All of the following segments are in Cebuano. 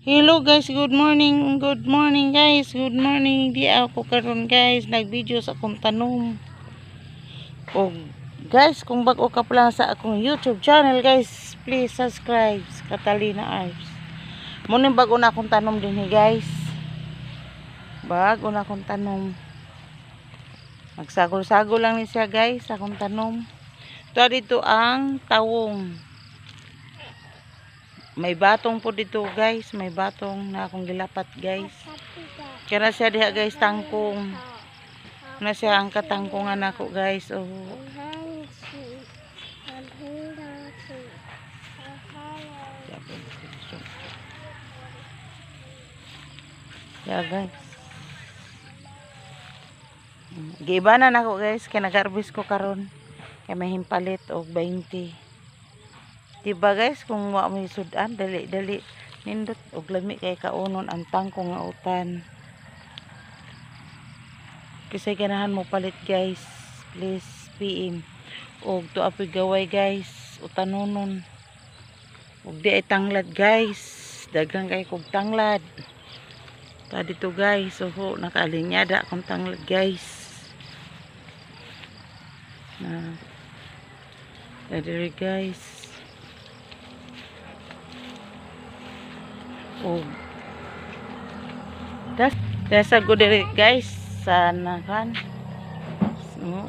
Hello guys, good morning. Good morning guys. Good morning. Di ako karon guys, nag-video sa akong tanom. Og guys, kung bag-o ka pa lang sa akong YouTube channel guys, please subscribe, Catalina Arts. Mo ning bag-o na akong tanom dinhi guys. Bag-o na akong tanom. Magsagol-sagol lang ni siya guys, akong tanom. Ito dito ang tawong. May batong po dito guys, may batong na akong gilapat guys. Kaya siya diha guys, tangkong. Na siya ang katangkongan nako guys. Oh. Yeah guys. Giiba na nako guys, kay nag-harvest ko karon. Kay may himpalit og 20. Diba guys, kung wa mo sudan, dali-dali nindot og lami kay kaunon ang tangkong nga utan. Kasi ganahan mo palit guys, please PM. Og tuwa po'y gaway guys, utanonon. Og di ay tanglad guys, daghan kay kog tanglad. Ta dito guys, oho, nakalinyada akong tanglad guys. Na diri guys. Oh. Das dasa go diri guys sa nakan. So,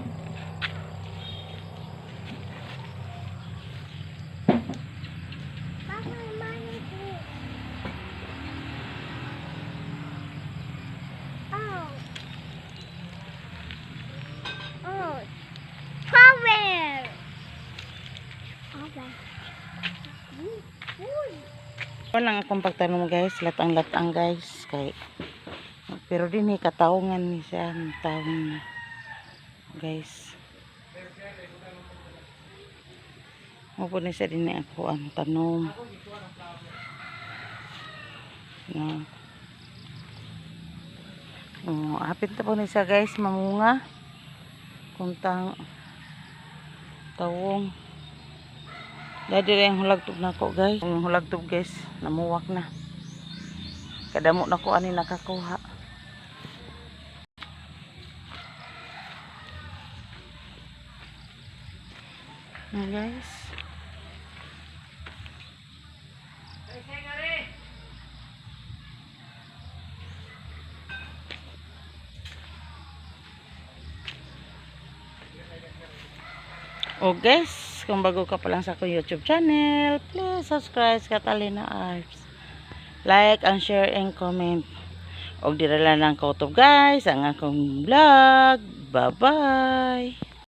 Oh. Power. Power. Wala akong pagtanong guys, latang-latang guys kay pero din eh kataungan ni siya, ang taong guys. Mo po ni siya din ako ang tanom. No. Oh, hapit na po ni siya guys mamunga. Kung tang tawong. Dadi rin ang hulagtob nako guys. Ang hulagtob guys, namuwak na. Kadamo na ko ani nakakuha. Na guys. Oh guys, kung bago ka pa lang sa akong YouTube channel, please subscribe Catalina Arts. Like and share and comment. Og dira lang ang kautob guys, ang akong vlog. Bye-bye.